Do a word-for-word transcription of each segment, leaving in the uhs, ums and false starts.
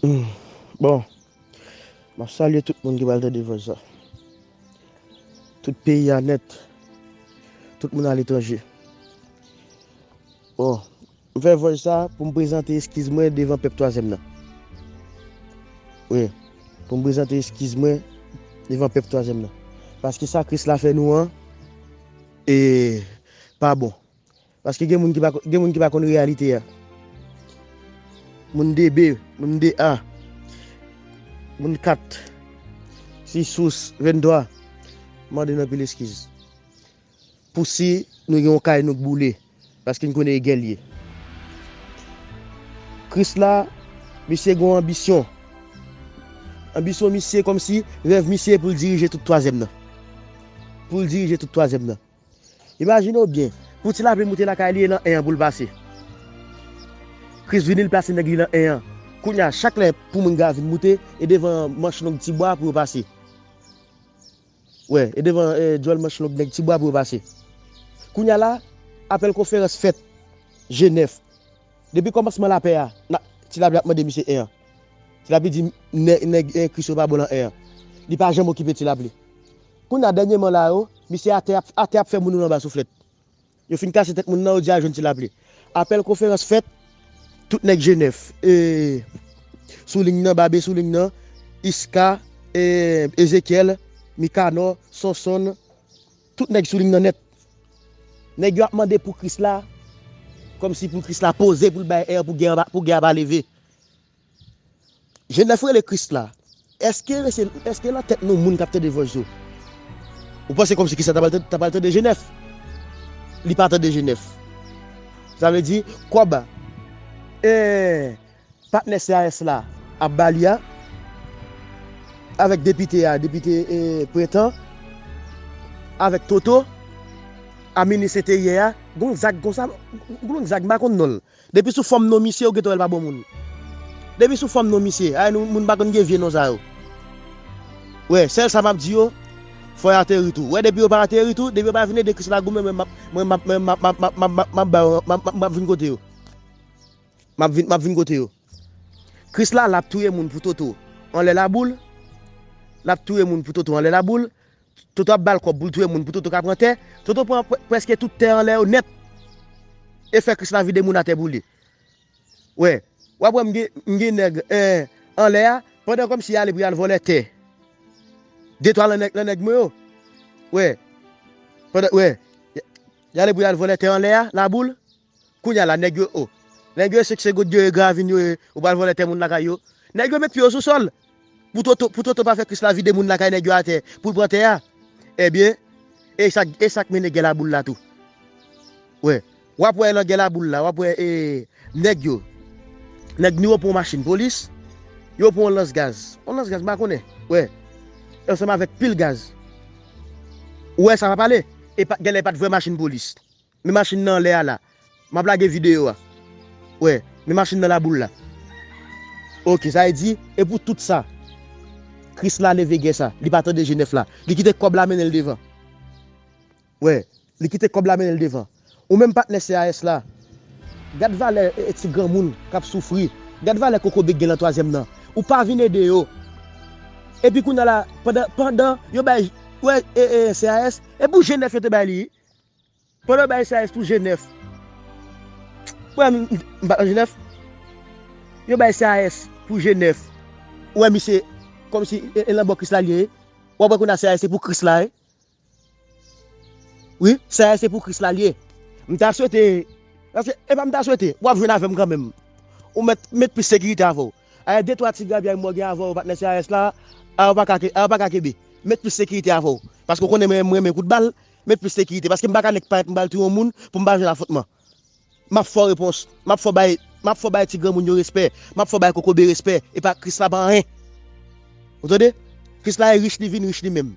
Hmm. Bon, m ap salye tout moun ki pral tande vòs sa. Tout peyi a nèt. Tout moun aletranje. Bon, m fè vòs sa pou m prezante eskiz mwen devan pèp twazyèm nan. Wi, pou m prezante eskiz mwen devan pèp twazyèm nan. Paske sa Kris la fè nou an, e pa bon. Paske gen moun ki pa, gen moun ki pa konn reyalite a. Moun de B, moun de A, moun kat, sis, venntrwa, mande n anpil eskiz. Pou si nou gen yon kay nou k boule, paske n konnen e gè l ye. Kris la, misye gen yon anbisyon. Anbisyon misye kòmsi rèv misye pou l dirije tout twazyèm nan. Pou l dirije tout twazyèm nan. Imajine w byen, pou ti lapli moute lakay li e nan en an pou l pase. Kris vini, l plase nèg li nan en an. Kounye a, chak lè pou moun gra vin moute, e devan manch long Tibwa pou yo pase. Wè, e devan, e, djòl manch long nèg Tibwa pou yo pase. Kounye a la, apèl konferans fèt Jenèf. Depi kòmansman lapè a, na, ti lapli ap mande misye en an. Ti lapli di nè, nèg, e, Kris yo pa bon nan en an. Li pa janm okipe ti lapli. Kounye a dènyèman la yo, misye atè ap, atè ap fè moun yo anba souflèt. Yo fin kase tèt moun nan, yo di al jwenn ti lapli. Apèl konferans fèt, tout nèg Jenèf, e, sou liy nan, Babe sou liy nan, Iska, e, Ezekyèl, Mikanò, Sonsonn, tout nèg sou liy nan nèt. Nèg yo ap mande pou Kris la, kòmsi pou Kris la poze, pou l bay èr, pou gè a pa, pou gè a pa leve. Jenèf rele Kris la. Èske, èske nan tèt nou moun k ap tande vòs yo? Ou panse kòmsi Kris la ta pral tande, ta pral tande Jenèf? Li pa tande Jenèf. Sa vle di, kòb, e, patnè C A S la ap ba li a, avèk depite a, depite, e, Prentan, avèk Toto, a minis enteryè a, gon zak konsa, gon zak, m pa konn non l. Depi sou fòm non misye, ou gentan wè l pa bon moun. Depi sou fòm non misye, ay, nou, moun pa konn gen vye non sa yo. Wè, sèl sa m ap di yo, fò y ateri tou. Wè, depi yo pa ateri tou, depi yo pa vin ede Kris la goumen, mwen, m ap, mwen, m ap, mwen, m ap, m ap, m ap, m ap, m ap ba yo, m ap, m ap, m ap vin kote yo. M ap vin, m ap vin kote yo. Kris la, l ap touye moun pou Toto anlè laboul. L ap touye moun pou Toto anlè laboul. Toto ap ba l kòb pou l touye moun, pou Toto ka pran tè. Toto pran pre-, prèske tout tè anlè yo nèt. E fè Kris la vide moun atè pou li. Wè, w ap wè m gen, m gen nèg, eh, anlè a, pandan kòmsi y ale pou y al vòlè tè. De twa lan nèg, lan nèg mwen yo. Wè, pandan, wè, y, y ale pou y al vòlè tè anlè a, laboul. Kounye a la, nèg yo, o. Nèg yo, se, se goud yo ye, gravin yo ye, ou pral vòlè tè moun lakay yo. Nèg yo met pye yo sou sòl. Pou Toto, pou Toto pa fè Kris la vide moun lakay nèg yo atè, pou l pran tè a. Ebyen, e sa, e sa k mennen gè laboul la tou. Wè, w ap wè nan gè laboul la, w ap wè, e, nèg yo. Nèg nou yo pran yon machin polis, yo pran yon lans gaz. Yon lans gaz, m pa konnen. Wè, ansanm avèk pil gaz. Ou wè sa pa pale? E pa, genlè pa t vrè machin polis. Men machin nan anlè a la. M ap lage videyo a. Wè, men machin nan laboul la. Oke, sa vle di, e pou tout sa, Kris la leve gè sa. Li pa tande Jenèf la. Li kite kòb la mennen l devan. Wè, li kite kòb la mennen l devan. Ou menm patnè C A S la, gad valè, e, e, ti granmoun k ap soufri. Gad valè kokobe k gen lan twazyèm nan. Ou pa vin ede yo. Epi kounye a la, pandan, pandan yo bay, wè, e, e, C A S, e pou Jenèf yo te bay li. Pandan yo bay C A S pou Jenèf. Wè, m, m, m pa nan Jenèf. Yo bay C A S pou Jenèf. Ou wè misye, kòmsi, e, e, lan bò Kris la l ye. W ap wè kounye a C A S se pou Kris la, wi. Wi, C A S se pou Kris la l ye. M ta swete, paske, e pa m ta swete, w ap jwenn avè m kanmenm. Ou mèt, met plis sekirite avè w. Ayè, de twa ti grabyay m wè w gen avè w, patnè C A S la, a yo pa ka ke-, a yo pa ka kenbe. Met plis sekirite avè w. Paske w konnen mwen, mwen renmen kout bal, met plis sekirite. Paske m pa ka nèk parèt m pral touye yon moun pou m pa jwenn afwontman. M ap fè w repons. M ap fè w bay, m ap fè w bay ti granmoun yo respè. M ap fè w bay kokobe respè. E pa Kris la pa anyen. Ou tande? Kris la e rich, li vin rich li menm.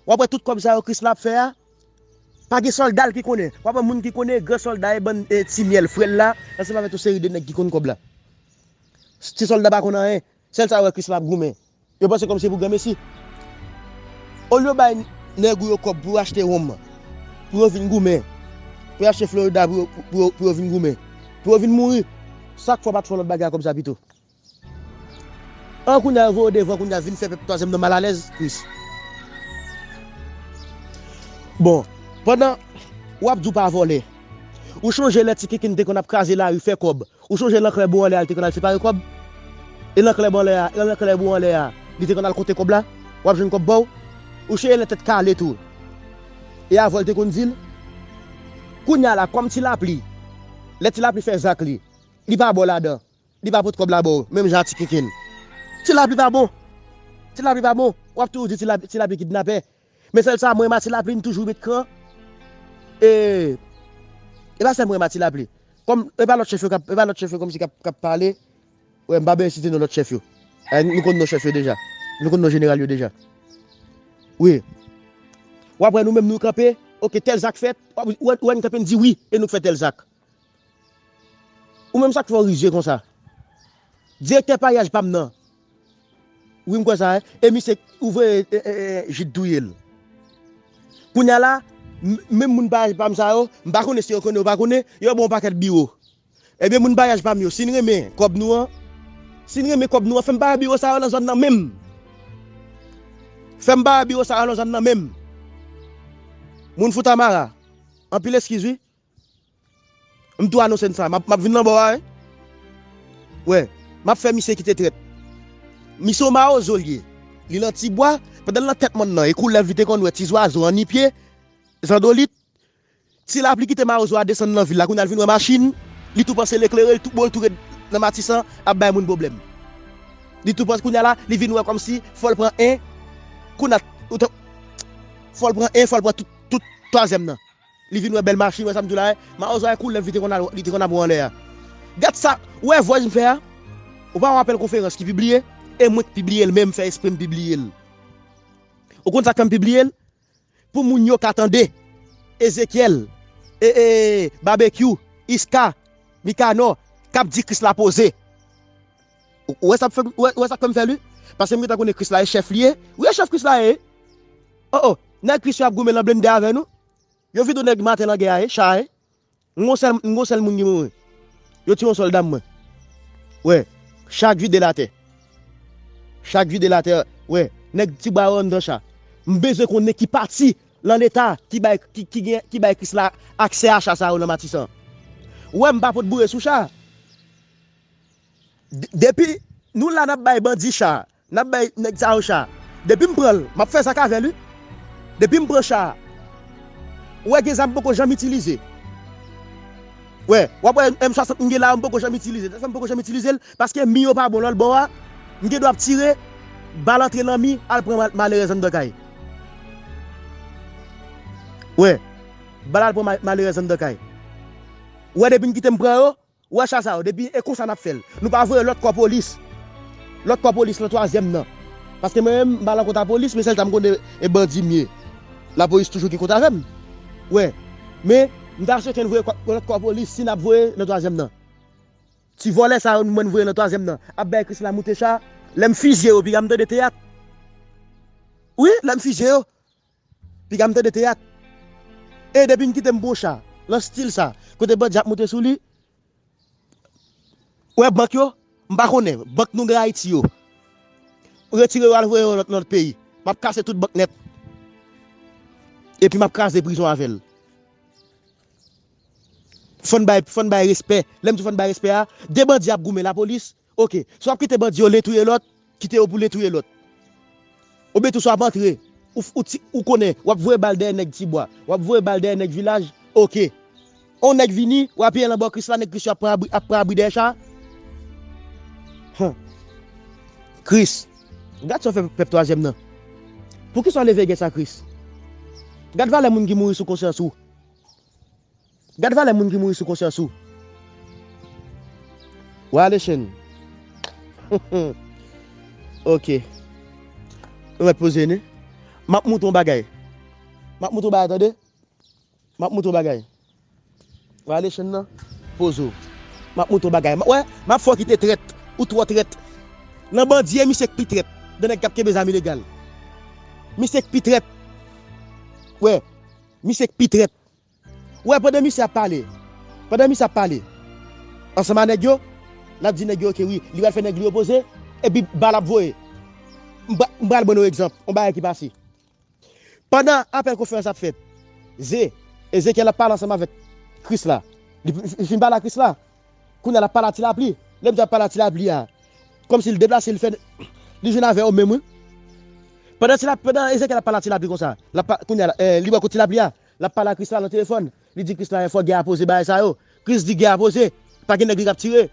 W ap wè tout kòb sa yo Kris la ap fè a, pa gen sòlda l ki konnen. W ap wè moun ki konnen gran sòlda e bann, e, Ti Myèl, frè l la, ansanm avèk yon seri de nèg ki konn kòb la. Ti sòlda pa konn anyen. Sèl sa yo wè Kris la ap goumen. Yo panse kòmsi pou granmesi. Olye yo bay nèg ou yo kòb pou yo achte wonm, pou yo vin goumen, pou yo achte Florida pou yo, pou yo, pou yo vin goumen, pou yo vin mouri, sa k fè w pa t fè yon lòt bagay ak kòb sa pito? An, kounye a yo voye w devan, kounye a vin fè pèp twazyèm nan malalèz, Chris. Bon, pandan w ap di w pa vòlè, ou chonje lè Ti Kinkin te konn ap kraze lari, fè kòb? Ou chonje lan klèb ou anlè a, li te konn al separe kòb? E lan klèb anlè a, e lan klèb ou anlè a, li te konn al konte kòb la? W ap jwenn kòb ba w? Ou chonje lè Tèt Kale tou? E avè w l te konn di l? Kounye a la, kòm Ti Lapli, lè Ti Lapli fè zak li, li pa ba w ladan. Li pa pot kòb la ba w, menm jan a Ti Kinkin. Ti Lapli pa bon. Ti Lapli pa bon. W ap toujou di Ti Lapli, Ti Lapli kidnapè. Men sèl sa, mwen, m a Ti Lapli, m toujou met kran. E, e pa sèl mwen, m a Ti Lapli. Kòm, e pa lòt chèf yo k ap, e pa lòt chèf yo kòmsi k ap, k ap pale. Wè, m pa bezwen site non lòt chèf yo. Eh, nou konn non chèf yo deja. Nou konn non jeneral yo deja. Wi. W ap wè nou menm nou kanpe, oke, tèl zak fèt, w ap, w wè, w wè n kanpe, n di wi, e nou k fè tèl zak. Ou menm sa k fè w rizye konsa? Direktè paryaj pa m nan. Wi, m kwè sa, wi. E misye ouvre, e, e, e, Jid touye l. Kounye a la, m- menm moun paryaj pa m sa yo, m pa konnen si yo konnen, yo pa konnen, yo ba w yon pakèt biwo. Ebyen, moun paryaj pa m yo, si n renmen kòb nou an, si n renmen kòb nou an, fè m bay biwo sa yo nan zòn nan menm. Fè m bay biwo sa yo nan zòn nan menm. Moun Foutamara, anpil eskiz, wi. M tou anonse n sa, m ap, m ap vin nan bò a, wi. Wè, m ap fè misye kite trèt. Misye yon mawozo l ye. Li nan Tibwa, pandan l nan tèt mòn nan, e koulèv li te konn wè, ti zwazo, annipye, zandolit. Ti Lapli kite mawozo a desann nan vil la, kounye a l vin wè machin, li tou panse l eklere, li tou, bon, l tou ret nan Matisan, ap bay moun pwoblèm. Li tou panse, kounye a la, li vin wè kòmsi, fò l pran en, kounye a, ou te- fò l pran en, fò l pran tout, tout twazyèm nan. Li vin wè bèl machin, wè sa m di w la, wè. Mawozo a koulèv li te konn al, li te konn ap wè anlè a. Gad sa, ou wè vòs m fè a? Ou pa wè apèl konferans ki pibliye? E mwen k pibliye l menm, fè espre m pibliye l. Ou konn sa k fè m pibliye l? Pou moun yo ka tande. Ezekyèl, e, e, Babekyou, Iska, Mikanò, k ap di Kris la poze. Ou, ou wè sa k fè m, ou wè, ou wè sa k fè m fè l, wi? Paske m gentan konnen Kris la e chèf li ye. Wi, e chèf Kris la ye. Oh, oh, nèg Kris yo ap goumen nan blende avè nou. Yo vide nèg maten nan gè a, e, cha, e. M gon sèl, m gon sèl moun ki mouri. Yo tiye yon sòlda m, mwen. Wè, cha k vide l atè. Cha k vide l atè, wè, nèg Tibwa yo anndan cha. M bezwen konnen ki pati lan Leta ki bay, ki, ki gen, ki bay Kris la aksè a cha sa yo nan Matisan. Wè, m pa pot boure sou cha. D- depi nou la n ap bay bandi cha, n ap bay nèg sa yo cha. Depi m pran l, m ap fè zak avè l, wi. Depi m pran cha, ou wè gen zam m poko janm itilize. Wè, w ap wè M swasant m gen la, m poko janm itilize. Sa m poko janm itilize l, paske mi yo pa bon lòt bò a, m gen dwa ap tire, bal antre nan mi, al pran mal- malerèz anndan kay. Wè, bal al pran ma- malerèz anndan kay. Wè, depi m kite m pran yo, Ou wè cha sa yo, depi e konsa n ap fè l. Nou pa voye lòt kò polis. Lòt kò polis lan twazyèm nan. Paske mwen menm, m pa nan kont a polis, men sèl sa m konnen e bandi m ye. Lapolis toujou gen kont avè m. Wè. Men, m ta swete n voye kò- lòt kò polis si n ap voye nan twazyèm nan. Ti vòlè sa yo, mwen n voye nan twazyèm nan. Ap bay Krisla moute cha. Lè m fizye yo, piga m tande teyat. Wi, lè m fizye yo. Piga m tande teyat. E depi n kite m pran cha, lan stil sa, kote bandi ap moute sou li, wè bank yo, m pa konnen, bank nou gen Ayiti yo. Retire yo al voye yo lòt, lòt peyi. M ap kase tout bank nèt. Epi m ap kraze prizon avè l. Fò n bay, fò n bay respè. Lè m di fò n bay respè a, de bandi ap goumen lapolis. Oke, si w ap kite bandi yo len touye lòt, kite yo pou len touye lòt. Oubyen tou si w ap antre, ou, ou, ti- ou konnen, w ap voye bal dèyè nèg Tibwa, w ap voye bal dèyè nèg vilaj, oke. On nèg vini, w apiye nan bò Kris la, nèg Kris yo ap pran abri, ap pran abri dèyè cha. Hum. Kris, gad sa w fè pèp twazyèm nan. Poukisa w leve gè sa, Kris? Gad valè moun ki mouri sou konsyans ou. Gad valè moun ki mouri sou konsyans ou. Wale Chen. Oke. Nou mèt poze nou. M ap montre yon bagay. M ap montre yon bagay, tande. M ap montre yon bagay. Wale Chen nan. Poze w. M ap montre yon bagay. M- Wè, m ap fè w kite trèt. Ou twò trèt. Nan bandi, e misye k pi trèt. De nèg k ap kenbe zam ilegal. Misye k pi trèt. Wè. Misye k pi trèt. Ou wè, pandan misye ap pale, pandan misye ap pale ansanm a nèg yo, l ap di nèg yo ke wi, li pral fè nèg li yo poze, Epi bal ap voye. M pra- m pral ban nou egzanp, yon bagay ki pase. Pandan apèl konferans ap fèt, Ze, Ezekyèl ap pale ansanm avèk Kris la. Li, li fin pale a Kris la. Kounye a l ap pale a Ti Lapli. Lè m di ap pale a Ti Lapli a, kòmsi l deplase, l fè, li jwenn avè yo menm, wi. Pandan Ti Lapli, pandan Ezekyèl ap pale a Ti Lapli konsa, l ap pa- kounye a, eh, li bò kot Ti Lapli a, l ap pale a Kris la nan telefòn. Li di Kris la, fò gè a poze bagay sa yo. Kris di gè a poze. Pa gen nèg li k ap tire.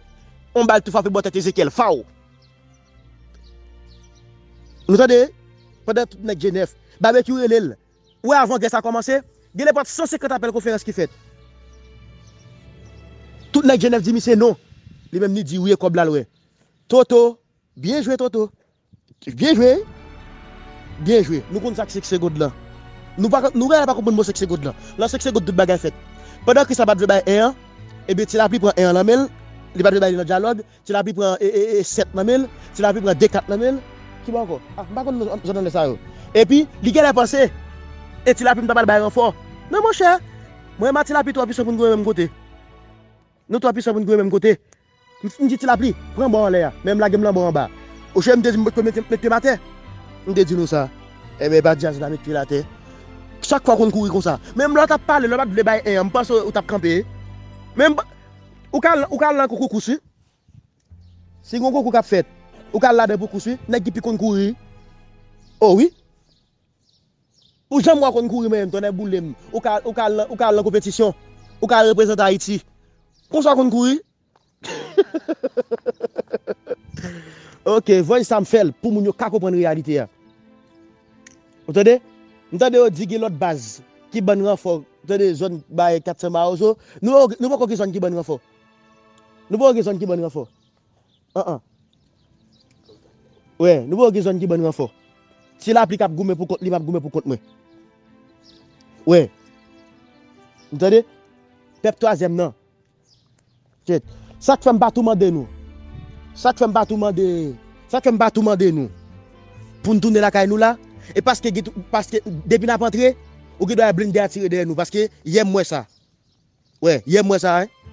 On bal tou frape bò tèt Ezekyèl. Faw! Nou tande? Pandan tout nèg G nèf, Babekyou rele l. Ou wè, avan gè sa kòmanse, gen nenpòt san senkant apèl konferans ki fèt. Tout nèg G nèf di misye non. Li menm li di wi, e kòb la l wè. Toto, byen jwe Toto. Byen jwe. Byen jwe. Nou konn sa k se k se God lan. Nou pa, nou genlè pa konprann mo se k se God lan. Nan se k se God tout bagay fèt. Pandan Kris la pa t vle bay en an, ebyen Ti Lapli pran en an nan men l, li pa t vle bay li nan dyalòg, Ti Lapli pran e, e, e, sèt nan men l, Ti Lapli pran de kat nan men l. Ki bò ankò? Ah, m pa konn zòn anlè sa yo. Epi, li genlè panse, e Ti Lapli m ta pral bay ranfò. Non, monchè, mwen menm a Ti Lapli twò pwisan pou n goumen menm kote. Nou twò pwisan pou n goumen menm kote. M, m di Ti Lapli, pran bò anlè a, men m lage m nan bò anba. Oche m te di m pot ko mete, met pye m atè. M te di nou sa. Ebyen, e pa djaz la met pye l atè. Chak fwa konn kouri konsa. Menm lè w t ap pale, lè w pa t vle bay en an, m panse w t ap kanpe. Men m pa- Ou ka al, ou ka al nan konkou kous, wi. Si gon konkou k ap fèt, ou ka al ladan pou kous, wi. Nèg ki pi konn kouri. O wi. Ou janm wè w konn kouri menm, tonnè boule m. Ou ka, ou ka al nan, ou ka al nan konpetisyon. Ou ka al reprezante Ayiti. Konsa w konn kouri. Ok, voice sa m fè l pou moun yo ka konprann reyalite a. Ou tande? M tande yo di gen lòt baz ki ban n ranfò. Ou tande zòn bay kat san Mawozo. Nou, nou poko gen zòn ki ban n ranfò. Nou poko gen zòn ki ban n ranfò. An an. Wè, nou poko gen zòn ki ban n ranfò. Ti Lapli k ap goumen pou kont li, m ap goumen pou kont mwen. Wè. Ou tande? Pèp twazyèm nan. Kèt. Sa k fè m pa tou mande nou. Sa k fè m pa tou mande. Sa k fè m pa tou mande nou. Pou n tounen lakay nou la. E paske, gen tou- paske depi n ap antre, ou gen dwa blende a tire dèyè nou. Paske yè m wè sa. Wè, yè m wè sa, wi.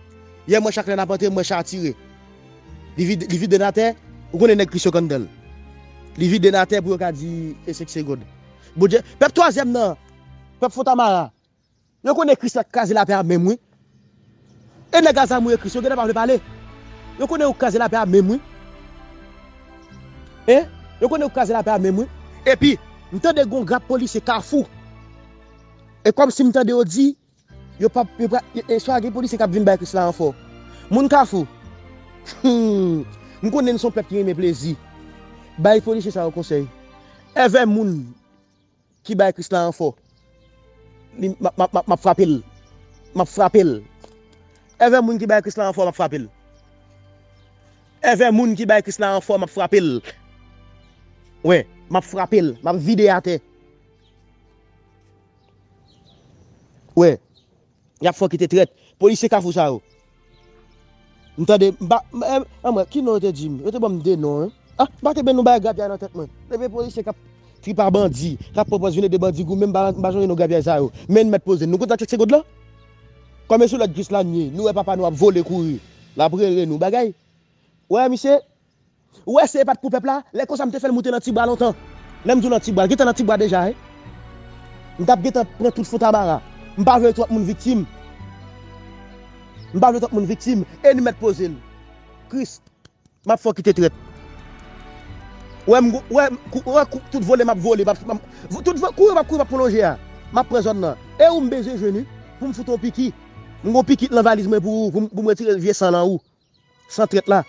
Yè m wè chak lè n ap antre, m wè cha a tire. Li vide, li vide n atè. Ou konnen nèg Kris yo k anndan l. Li vide n atè pou yo ka di e se k se God. Bondye, pèp twazyèm nan, pèp Fontamara. Yo konnen Kris la k kraze lapè a menm, wi. E nèg a zam ou e Kris, yo gentan pa vle pale. Yo konnen yo k kraze lapè a menm, wi. Hein? Yo konnen yo k kraze lapè a menm, wi. Epi, m tande gon grap polisye Kafou. E kòmsi m tande yo di, yo p ap, yo pa, e, e swa gen polisye k ap vin bay Kris la ranfò. Moun Kafou. Hmm. M konnen n se yon pèp ki renmen plezi. Bay polisye sa yo konsèy. Èvè moun ki bay Kris la ranfò. Li, m ap, m ap, m ap, m ap frape l. M ap frape l. Èvè moun ki bay Kris la ranfò, m ap frape l. Èvè moun ki bay Kris la ranfò, m ap frape l. Wè, m ap frape l. M ap vide atè. Wè. Y ap fè w kite trèt. Polisye Kafou sa yo. M tande, m pa, m, eh, anmwey, ki non yo te di m? Yo te ban m de non, hein. Ah, m pa te benn yon bagay grapyay nan tèt mwen. Depi polisye k ap trip a bandi, k ap pran pòz vin ede bandi goumen, m pa, m pa sonje non grapyay sa yo. Men n mèt poze n. Nou konn sa k se k se God lan? Kòm e sou lòd Kris la n ye, nou wè papa nou ap vole kouri. L ap rele nou bagay. Wè, misye, ou wè si e pa t pou pèp la, lè konsa m te fè l moute nan ti bwa lontan. Lè m di w nan ti bwa, l gentan nan ti bwa deja, wi. M t ap gentan pran tout Fontamara. M pa vle twòp moun viktim. M pa vle twòp moun viktim. E n mèt poze l. Kris, m ap fè w kite trèt. Wè m, wè m, kou- wè kou- tout vole m ap vole, m ap, m ap, tout vo- kouri m ap kouri, m ap pran lonje a. M ap pran zòn nan. E ou m bezwen jwenn, wi, pou m fout w yon piki. M gon piki nan valiz mwen pou ou, pou m, pou m retire vye san nan ou. San trèt la.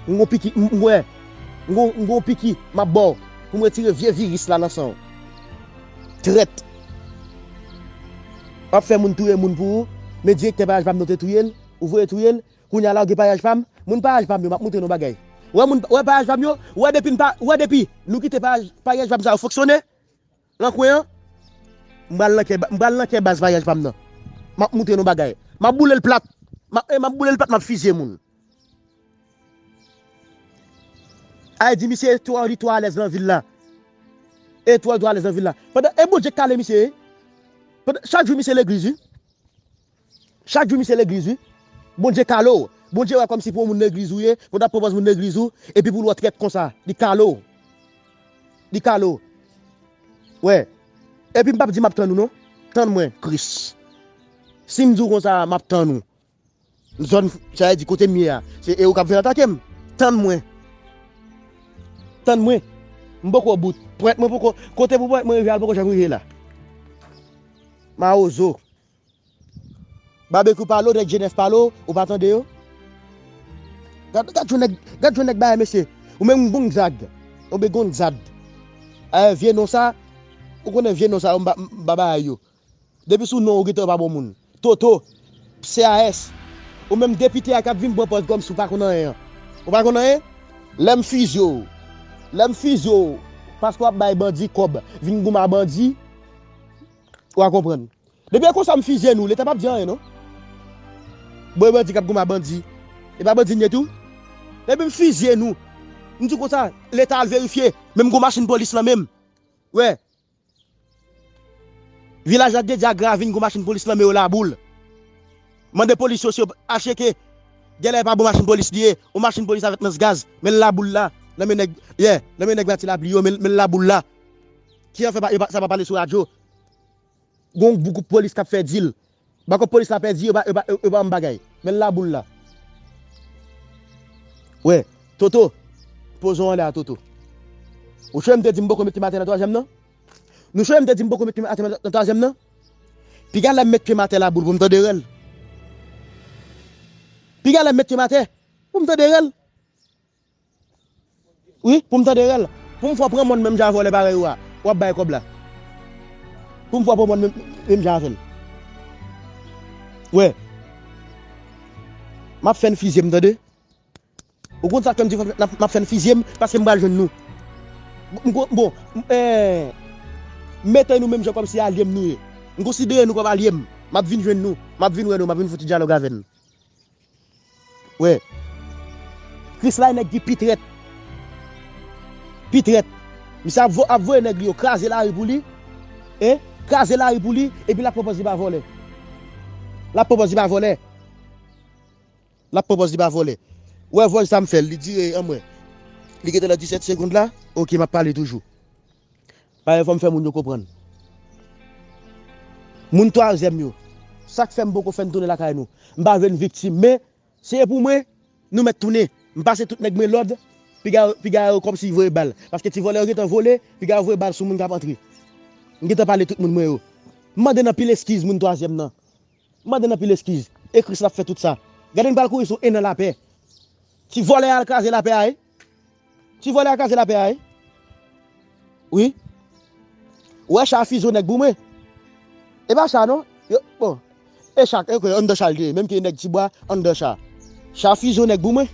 M gon piki, m, m, wè. M gon, m gon piki, m ap ba w. Pou m retire vye viris la nan san w. Trèt. W ap fè moun touye moun pou ou. Men direktè Payaj Pam nan te touye l. Ou voye touye l. Kounye a la, ou gen Payaj Pam. Moun Payaj Pam yo, m ap montre nou bagay. Wè moun, wè Payaj Pam yo, wè depi n pa, wè depi nou kite Payaj, Payaj Pam sa yo fonksyone. Nan kwen an, m pral nan kè, m pral nan kè baz Payaj Pam nan. M ap montre nou bagay. M ap boule l plat. M ap, e m ap boule l plat, m ap fizye moun. Ay di misye twò, li twò alèz nan vil la. E twò, li twò alèz nan vil la. Pandan, e Bondye k kale misye, wi. Pandan, chak jou misye legliz, wi. Chak jou misye legliz, wi. Bondye kale w. Bondye wè kòmsi pou yon moun legliz ou ye, pou w t ap pran pòz moun legliz ou, epi pou l wè w trèt konsa, li kale w. Li kale w. Wè. Epi m p ap di m ap tann ou non. Tann mwen, Kris. Si m di w konsa, m ap tann ou. Zòn, sa vle di kote m ye a. Se e ou k ap vin atake m. Tann mwen. Tann mwen. M poko bout. Pwent mwen poko, kote pou pwent mwen rive a, l poko janm rive la. Mawozo. Babekyou pale w, nèg Jenèf pale w, ou pa tande yo? Gad, gad jan nèg, gad jan nèg bagay, mesye. Ou menm Gonzag. Oubyen Gonzad. Eh, vye non sa, ou konnen vye non sa yo, m pa, m pa bay yo. Depi sou non ou gentan pa bon moun. Toto, C A S. Ou menm depite a k ap vin pran pòz kòmsi ou pa konn anyen an. Ou pa konn anyen? Lè m fizye w. Lè m fizye w. Paske w ap bay bandi kòb. Vin goumen a bandi. Ou a konprann. Depi e konsa m fizye nou, Leta p ap di anyen non. Bon, e bandi k ap goumen a bandi. E pa bandi n ye tou? Depi m fizye nou, m di konsa, Leta al verifye. Menm gon machin polis nan men m. Wè. Vilaj Ladedye a Gravin, gon machin polis nan men yo Laboul. Mande polis yo si yo acheke. Genlè e pa bon machin polis li ye. Yon machin polis avèk lans gaz. Men l Laboul la. Nan men nèg, yeah, nan men nèg Mati Lapli yo, men, men l Laboul la. Ki an fè pa, yo pa, sa pa pale sou radyo. Gon gwoup polis k ap fè dil. Bakòp polis la pèdi, yo pa, yo pa, yo pa yon bagay. Men l Laboul la. Wè, Toto. Poze w anlè a, Toto. Ou sonje m te di m poko met pye m atè nan twazyèm nan? Nou sonje m te di m poko met pye m atè nan twazyèm nan? Piga lè m met pye m atè Laboul pou m tande rèl. Piga lè m met pye m atè pou m tande rèl. Wi, pou m tande rèl. Pou m fè w pran mòn menm jan avè w lè parèy ou a. W ap bay kòb la. Pou m fè w pran mòn menm, menm jan avè l. Wè. M ap fè n fizye m, tande. Ou konn sa k fè m di m ap, m ap fè n fizye m, paske m pral jwenn nou. M kon-, bon, m, eh, mete nou menm jan kòmsi alye m nou ye. M konsidere nou kòm alye m. M ap vin jwenn nou. M ap vin wè nou. M ap vin fout ti dyalòg avè n. Wè. Krisla e nèg ki pi trèt. Pi trèt. Misye ap vo-, ap voye nèg li yo kraze lari pou li. Hein? Kraze lari pou li. Epi l ap pran pòz li pa vòlè. L ap pran pòz li pa vòlè. L ap pran pòz li pa vòlè. Wè vòj sa m fè l, li dire anmwey. Li gentan nan disèt segonn la. Oke, m ap pale toujou. Paske fò m fè moun yo konprann. Moun twazyèm yo. Sa k fè m poko fè n tounen lakay nou. M pa vle n viktim, men se pou mwen, nou mèt tounen. M pase tout nèg mwen lòd, piga, piga yo kòmsi voye bal. Paske ti vòlè yo gentan vole, piga yo voye bal sou moun k ap antre. M gentan pale tout moun mwen yo. M mande n anpil eskiz moun twazyèm nan. M mande n anpil eskiz. E Kris l ap fè tout sa. Gade n pral kouri sou en an lapè. Ti vòlè a al kraze lapè a, wi. Ti vòlè a al kraze lapè a, wi. Wi. Ou wè cha a fizye nèg pou mwen. E pa cha non. Yo, bon. E cha, e kwe, anndan cha l te ye. Menm ke nèg Tibwa, anndan cha. Cha a fizye nèg pou mwen.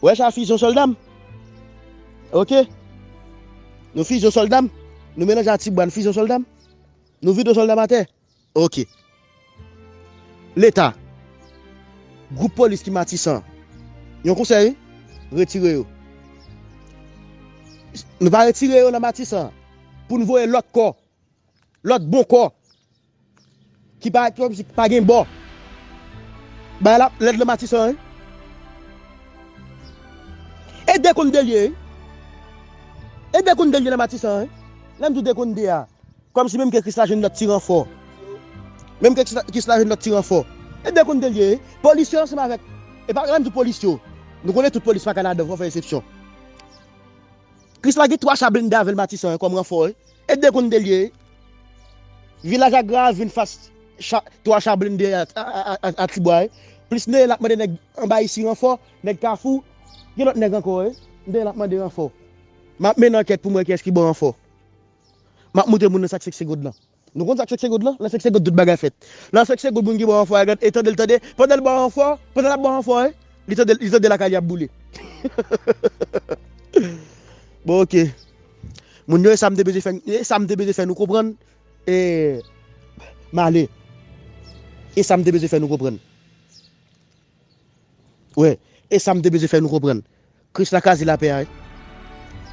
Ou wè cha a fizye sòlda m. Oke. Nou fizye sòlda m. Nou melanje a Tibwa, nou fizye sòlda m. Nou vide sòlda m atè. Oke. Leta. Gwoup polis ki Matisan. Yon konsèy, retire yo. Nou pa retire yo nan Matisan pou n voye lòt kò, lòt bon kò ki pa, ki kòmsi pa gen bò. Bagay la lèd nan Matisan, wi. E de konn de l ye, wi. E de konn de l ye nan Matisan, wi. Lè m di w de konn de a, kòmsi menm ke Krisla jwenn lòt ti ranfò. Menm ke Krisla, Krisla jwenn lòt ti ranfò. E de konn de l ye, wi. Polis yo ansanm avèk, e pa, lè m di w polis yo, nou konnen tout polis pa ka ladan, fò fè eksepsyon. Krisla gen twa cha blende avè l Matisan, wi, kòm ranfò, wi. E de konn de l ye, wi. Vilaj Agra a vin fas cha, twa cha blende a, a, a, a, a Tibwa, wi. Plis Neye l ap mande nèg anba isi ranfò, nèg Kafou, gen lòt nèg ankò, wi. Neye l ap mande ranfò. M ap mennen ankèt pou m wè kiyès ki ban ranfò. M ap montre moun nan sa k senk segonn lan. Nou konn sa k senk segonn lan? Nan senk segonn tout bagay fèt. Nan senk segonn moun ki ban ranfò a, gad, e tande l tande. Pandan l ban ranfò, pandan l ap ban ranfò, wi. Li tande, li tande lakay li ap boule. Bon, oke. Moun yo, e sa m te bezwen fè, e sa m te bezwen fè nou konprann. E m ale. E sa m te bezwen fè nou konprann. Wè, e sa m te bezwen fè nou konprann. Krisla kraze lapè a, wi.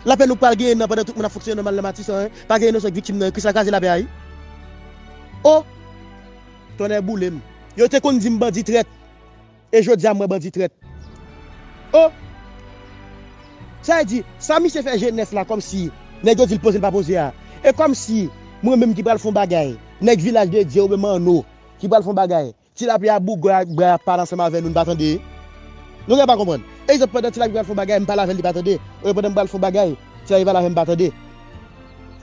Lapè nou pral genyen nan pandan tout moun ap fonksyone nòmal nan Matisan, wi. Pa gen inosan k viktim nan, Krisla kraze lapè a, wi. O! Tonnè boule m. Yo te konn di m bandi trèt. E jodi a m wè bandi trèt. O! Sa vle di, sa misye fè jenès la kòmsi nèg yo di l poze l pa poze a. E kòmsi mwen menm ki pral fè yon bagay, nèg Vilaj de Dye oubyen Manno ki pral fè yon bagay, Ti Lapli a bougay ak bra y ap pale ansanm avè nou, n pa tande. Nou gen pa konprann. Egzanp, pandan Ti Lapli pral fè yon bagay, m pale avè l, li pa tande. Oubyen pandan m pral fè yon bagay, Ti Lapli pale avè m, m pa tande.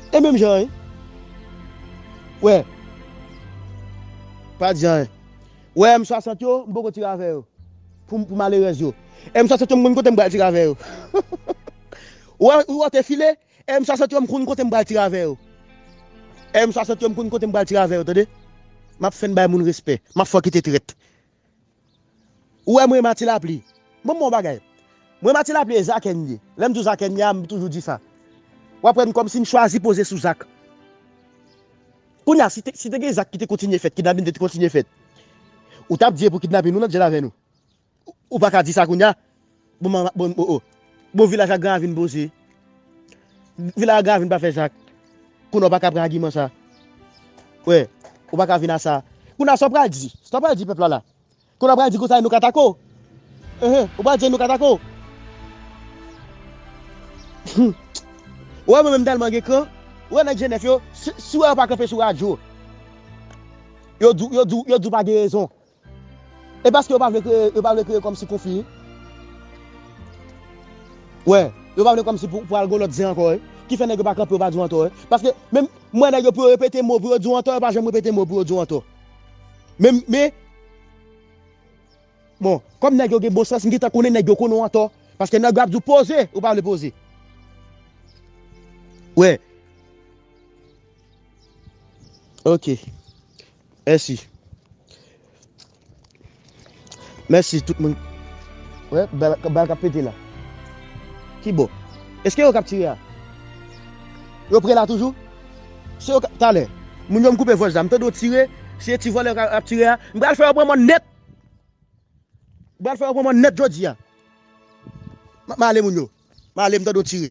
E menm jan, wi. Wè. Pa di anyen. Wè, M swasant yo, m poko tire avè yo. Pou, pou malerèz yo. M swasant yo, m konn kote m pral tire avè yo. Ou wè, ou wè te file, M swasant yo, m konn kote m pral tire avè yo. M swasant yo, m konn kote m pral tire avè yo, tande? M ap fè n bay moun respè. M ap fè w kite trèt. Ou wè mwen Mati Lapli. Bon, bon bagay. Mwen Mati Lapli e Zakè n ye. Lè m di w Zakè n ye a, m toujou di sa. W ap wè n kòmsi n chwazi poze sou Zak. Kounye a, si te, si te gen Zak ki te kontinye fèt, kidnapin te kontinye fèt, ou t ap di e pou kidnapin ou nan djèl avè nou. Ou pa ka di sa kounye a. Bon, man, bon, oh, oh. Bon, Vilaj ak Gran Ravin poze. Vilaj ak Gran Ravin pa fè Zak. Kounye a ou pa ka pran agiman sa. Wè, ou pa ka vin a sa. Kounye a sa w pral di. Sa w pral di pèp la la. Kounye a w pral di konsa e nou ka atake w. Enhen, ou pral di e nou ka atake w. Ou wè mwen menm tèlman gen kran. Ou wè nèg Jenèf yo, si, si w wè yo pa kanpe sou radyo, yo di w, yo di w, yo di w pa gen rezon. E paske yo pa vle kreye, yo pa vle kreye kòmsi konfli. Wè, yo pa vle kòmsi pou, pou al gon lòt zen ankò, wi. Ki fè nèg yo pa kanpe, yo pa di w antò, wi. Paske menm, mwen nèg yo pou yo repete mo, pou yo di w antò, yo pa janm repete mo pou yo di w antò. Men, men, bon, kòm nèg yo gen bon sans, m gentan konnen nèg yo konnen w antò. Paske nèg yo ap di w poze, ou pa vle poze. Wè. Ok. Mèsi. Mèsi tout moun. Wè, bal, bal k ap pete la. Ki bò? Èske yo k ap tire a? Yo pre la toujou? Se yo k ap, talè. Moun yo m koupe vòch la. M tande yo tire. Se ti vòlè k ap tire a. M pral fè yo pran mòn nèt. M pral fè yo pran mòn nèt jodi a. M, m ale moun yo. M ale m tande yo tire.